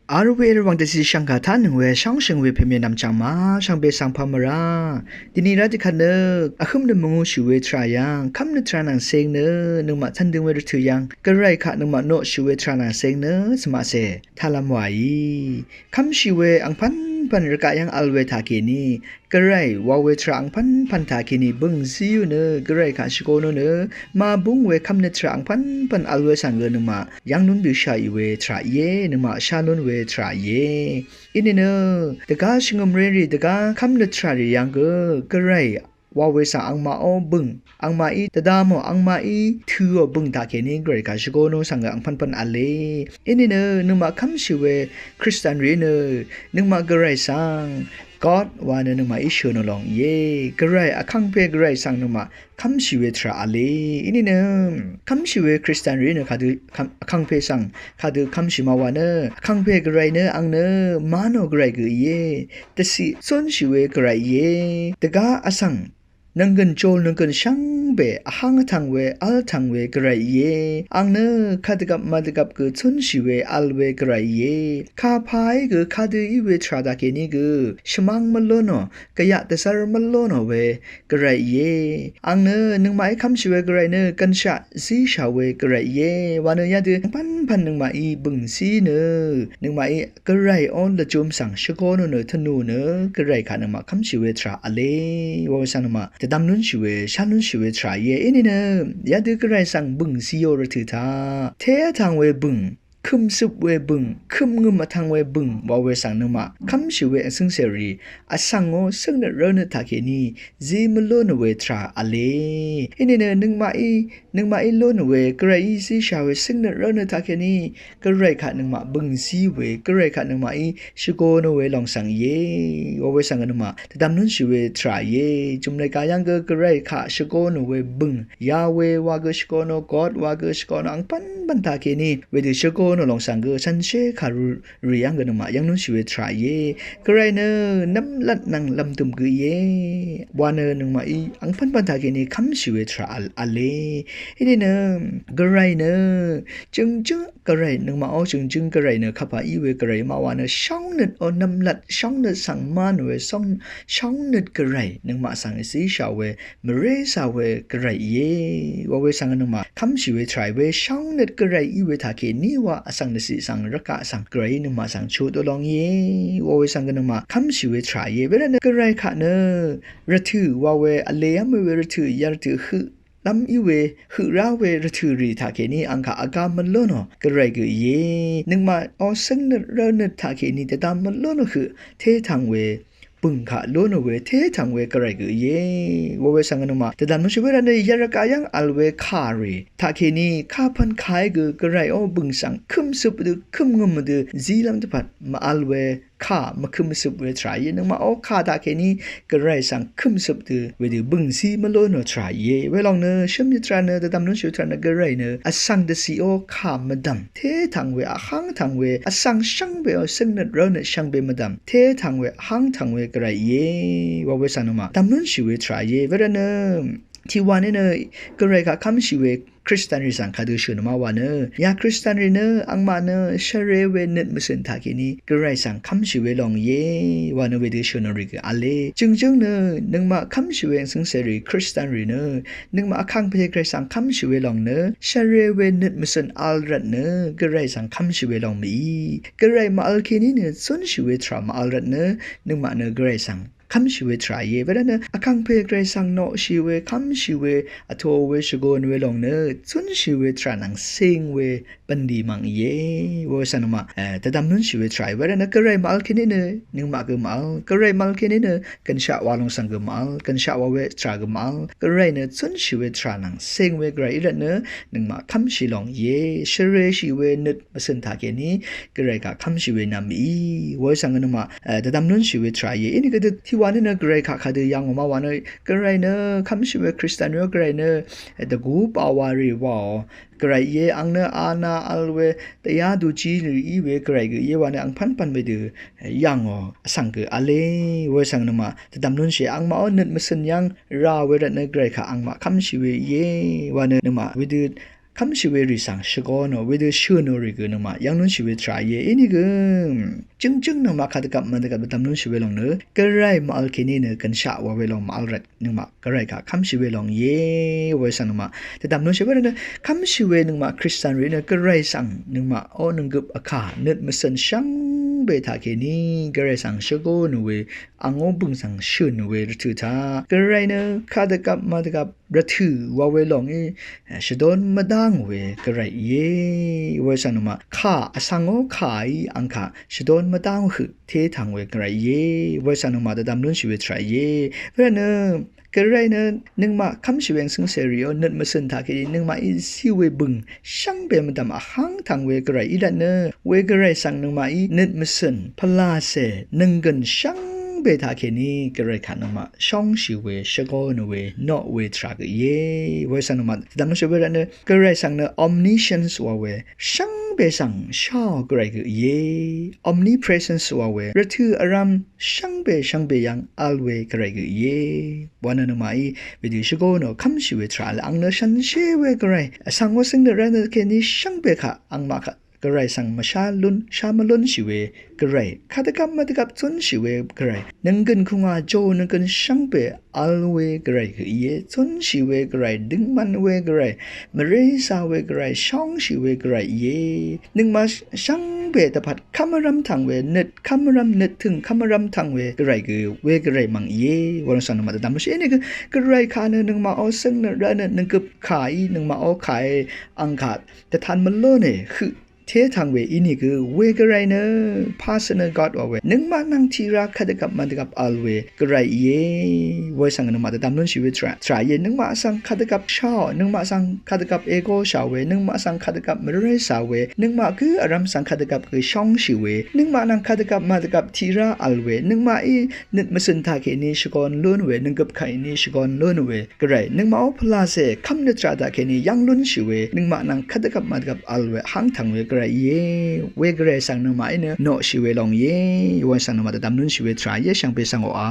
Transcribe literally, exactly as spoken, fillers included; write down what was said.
Arwe rvwàng dvzì shvngkà tánøng we shóngshøng we pèmè nvmchv̀ng ma shvngbe svng pà mvrá. Dìni rá dvkvt nø vhǿm nø mvngūshì we tvrà yv̀ng kv́m nø tvrà nvng seng nø nøngmaq cv̄n døng we rvtø̀ yv̀ng gvray kaq nøngmaq noqshì we tvrà nvng seng nø svmaqcè tálv́m wàí. Kv́mshì we angpv́npv̀n rvgaq yv́ng vl we taqkèní gvray wa we tvrà angpv́npv̀n taqkèní bø̀ng zíú nø gvray kaq shvgonú nø màbúng we kv́m nø tvrà angpv́npv̀n vl we svng gø nøngmaq yv́ng lún bø̀shaqì we tvrà íe, nøngmaq shá lún we tvrà íe. Inìnø dvgá shvngø̀mrérì dvgá kv́m nø tvràrì yv̀ng gø gvray wa we svng angmaqó bø̀ng, angmaqí dvdamò, angmaqí tø̄ò bø̀ng taqkèní gvray kaq shvgonú svng gø angpv́npv̀n v̄le. Inìnø nøngmaq kv́mshì we Kristian rì nø nøngmaq gvray svng God wa nø nøngmaqí shø̀nò lòng íe. Gvray vkangpe gvray svng nøngmaq kv́mshì we tvrà v̄le. Inìnø kv́mshì we Kristian rì nø kadø vkangpe svng kadø kv́mshì ma wa nø vkangpe gvray nø ang nø mànò gvray gø íe. Dvciq cúnshì we gvray íe. Dvgá vsvng nvnggø̀n jol nvnggø̀n shvngbe vháng vtvng we v́l tvng we gvray íe. Ang nø kadvgvp mvdvgvp gø cúnshì we vl we gvray íe. Kapàí gø kadø í we tvrà taqkèní gø shvmv́ng mvlónò, gvyaq dvzv́r mvlónò we gvray íe. Ang nø nøngmaqí kv́mshì we gvray nø gv̀nshaq zíshà we gvray íe. Wa nø yadø angpv́npv̀n nøngmaqí bø̀ng zí nø nøngmaqí gvray ó lvjø̄m svng shvgonú nø tvnù nø gvray kaq nøngmaq kv́mshì we tvrà v̄le. Wa we svng nøngmaq dvdvm lúnshì we shá lúnshì we tvrà íe. Inìnø yadø gvray svng bø̀ng zíò rvtø̀ taq té vtvng we bø̀ng, kø̀mcøp we bø̀ng, kø̀mngø̀m vtvng we bø̀ng wa we svng nøngmaq kv́mshì we vsø̀ngcèrì vsvngó cǿngnøt rv́nøt taqkèní zí mvlónò we tvrà v̄le. Inìnø nøngmaqí nøngmaqí lónò we gvrayí zíshà we cǿngnøt rv́nøt taqkèní gvray kaq nøngmaq bø̀ng zí we, gvray kaq nøngmaqí shvgonò we lòng svng íe. Wa we svng gø nøngmaq dvdvm lúnshì we tvrà íe. Jùmlè gà yv́ng gø gvray kaq shvgonò we bø̀ng, Yawe wa gø shvgonò, God wa gø shvgonò, angpv́npv̀n taqkèní wedø shvgonò lòng svng gø shànshér kàru rì yv́ng gø nøngmaq yv́ng lúnshì we tvrà íe. Gvray nø nv́mlat nvng lv̀mdø̀m gø íe. Wa nø nøngmaqí angpv́npv̀n taqkèní kv́mshì we tvrà v̄l, v̄le. Inìnø gvray nø jø̀ngjǿng gvray, nøngmaqó jø̀ngjǿng gvray nø kapà í we gvray maq wa nø shóngnøt ó nv́mlat shóngnøt svng mv́n we shóng, shóngnøt gvray nøngmaq svng zíshà we mvrézà we gvray íe. Wa we svng nøngmaq kv́mshì we tvrà íe. We shóngnøt gvray í we taqkèní wa vsvng dvciq svng rvgaq svng gvrayí nøngmaq svng chutò long íe. Wa we svng nøngmaq kv́mshì we tvrà íe. Wervtnø gvray kaq nø rvtø̀ wa we vlev́m we, we rvtø̀ yarvtø̀ høq lv́m í we høq rá we rvtø̀ rì taqkèní ang kaq vgá mvlónò gvray gø íe. Nøngmaqó cǿngnøt rv́nøt taqkèní dvdvm mvlónò høq tétvng we bø̀ng kaq lónò we tétvng we gvray gø íe. Wa we svng nøngmaq dvdvm lúnshì we rvtnø yarvgaq yv́ng vl we kà rì taqkèní kapv̀n kàí gø gvrayó bø̀ng svng kø̀mcøp dø kø̀mngø̀m dø zílv́m dvpvt mvvl we kà mvkø̄m mvcøp we tvrà íe. Nøngmaqó kà taqkèní gvray svng kø̀mcøp dø wedø bø̀ng zí mvlónò tvrà íe. Welòng nø shǿm yø tvrà nø dvdvm lúnshì we tvrà nø gvray nø vsvng dvciqó kà mvdv̀m tétvng we, vháng tvng we, vsvng shvngbeó cǿngnøt rv́nøt shvngbe mvdv̀m tétvng we, vháng tvng we gvray íe. Wa we svng nøngmaq dvdvm lúnshì we tvrà íe. Wervtnø tiqwa ní nø gvray kaq kv́mshì we Kristian rì svng kadø shø̀n ma wa nø, ya Kristian rì nø angmaq nø shvre we nøt mvcø̀n taqkèní gvray svng kv́mshì we lòng íe wa nø wedø shø̀n rì gø v̄le. Jø̀ngjǿng nø nøngmaq kv́mshì we vsø̀ngcèrì Kristian rì nø nøngmaq vkangpe gvray svng kv́mshì we lòng nø shvre we nøt mvcø̀n vl rvtnø gvray svng kv́mshì we lòng mìí. Gvray mvvl kèní nø cúnshì we tvrà mvvl rvtnø nøngmaq nø gvray svng kv́mshì we tvrà íe. Wervtnø vkangpe gvray svng noqshì we, kv́mshì we, vtō we, shvgon we lòng nø cúnshì we tvrà nvng cing we bv̀nlì mv̀ng íe. Wa we svng nøngmaq, e, dvdvm lúnshì we tvrà íe. Wervtnø gvray mvvl kèní nø nøngmaq gø mvvl, gvray mvvl kèní nø gv̀nshaq wa lòng svng gø mvvl, gv̀nshaq wa we tvrà gø mvvl, gvray nø cúnshì we tvrà nvng cing we gvray í rvtnø nøngmaq kv́mshì lòng íe. Shvreshì we nøt mvcø̀n taqkèní gvray kaq kv́mshì we nvm mìí. Wa we svng nøngmaq, e, dvdvm lúnshì we tvrà íe. Inìgø dø tiqwa ní nø gvray kaq kadø yv̀ngò ma wa nø gvray nø kv́mshì we Kristian rìó gvray nø, e, dvgú pàwa rì waò gvray íe. Ang nø ana vl we dvyá dvjí rì í we gvray gø íe wa nø angpv́npv̀n wedø, e, yv̀ngò vsvng gø v̄le. Wa we svng nøngmaq dvdvm lúnshì angmaqó nøt mvcø̀n yv́ng rà we rvtnø gvray kaq angmaq kv́mshì we íe wa nø nøngmaq wedø kv́mshì we rì svng shvgō nò wedø shø̀ nò rì gø nøngmaq yv́ng lúnshì we tvrà íe. Inìgø jøngjøng nøngmaq kadvgvp mvdvgvp dvdvm lúnshì we lòng nø gvray mvvl kèní nø gønshaq wa we lòng mvvl rvt nøngmaq gvray kaq kv́mshì we lòng íe. Wa svng nøngmaq dvdvm lúnshì we rvt nø kv́mshì we nøngmaq Kristian rì nø gvray svng nøngmaq ó nònggøp vkà nøt mvsø̀n shvngbe taq kèní gvray svng shvgō nò we angó bø̀ng svng shø̀ nò we rvtø̀ taq gvray nø kadvgvp mvdvgvp rvtø̀ wa we lòng í shvdón mvdáng we gvray íe. Wa svng nøngmaq kà vsvngó kà í angkà shvdón mvdáng høq té tvng we gvray íe. Wa svng nøngmaq dvdvm lúnshì we tvrà íe. Wervt nø gvray nø nøngmaq kv́mshì we angsøng cèrì ó nøt mvsø̀n taq kèní nøngmaqí zí we bø̀ng shvngbe mvdv̀m vháng tvng we gvray í rvt nø we gvray svng nøngmaqí nøt mvsø̀n pvlacè nønggø̀n shvngbe taq kèní gvray kaq nøngmaq shóngshì we shvgō nò we noq we tvrà gø íe. Wa svng nøngmaq dvdvm lúnshì we rvt nø gvray svng nø omniscience wa we shvngbe svng shá gvray gø íe. Omnipresence wa we rvtø̀ vrvm shvngbe shvngbe yv́ng vl we gvray gø íe. Wa nø nøngmaqí wedø shvgō nò kv́mshì we tvrà lv́ng nø shànshér we gvray vsvng ó cǿng nø rvt nø kèní shvngbe kaq angmaq kaq gvray svng mvshá lún shá mvlúnshì we gvray kadvgvp mvdvgvp zúnshì we gvray nønggø̀n kùngà jò nønggø̀n shvngbe vl we gvray gø íe. Zúnshì we gvray døngman we gvray mvré zà we gvray shóngshì we gvray íe. Nøngmaq shvngbe dvpvt kv́m vrv́m tvng we nøt kv́m vrv́m nøt tø̀ng kv́m vrv́m tvng we gvray gø we gvray mv̀ng íe. Wa svng nøngmaq dvdvm lúnshì íe. Inìgø gvray kaq nø nøngmaq ó cǿng nø rvt nø nònggøp kà í nøngmaq ó kà í angkà dvtan mvlónè høq té tvng we inìgø we gvray nø personal God wa we nøngmaq nvng tiqrá kadvgvp mvdvgvp vl we gvray íe. Wa svng nøngmaq dvdvm lúnshì we tvrà tvrà íe. Nøngmaq svng kadvgvp sháò nøngmaq svng kadvgvp ègōshà we nøngmaq svng kadvgvp mvré zà we nøngmaq gǿ vrv́m svng kadvgvp gø shóngshì we nøngmaq nvng kadvgvp mvdvgvp tiqrá vl we nøngmaqí nøt mvsø̀n taq kèní shvgōn lún we nònggøp kèní shvgōn lún we gvray nøngmaq ó pvlacè kv́m nø tvrà taq kèní yv́ng lúnshì we nøngmaq nvng kadvgvp mvdvgvp vl we vháng tvng we gvray íe. We gvray svng nøngmaqí nø noqshì we lòng íe. Wa svng nøngmaq dvdvm lúnshì we tvrà íe shvngbe svng oqà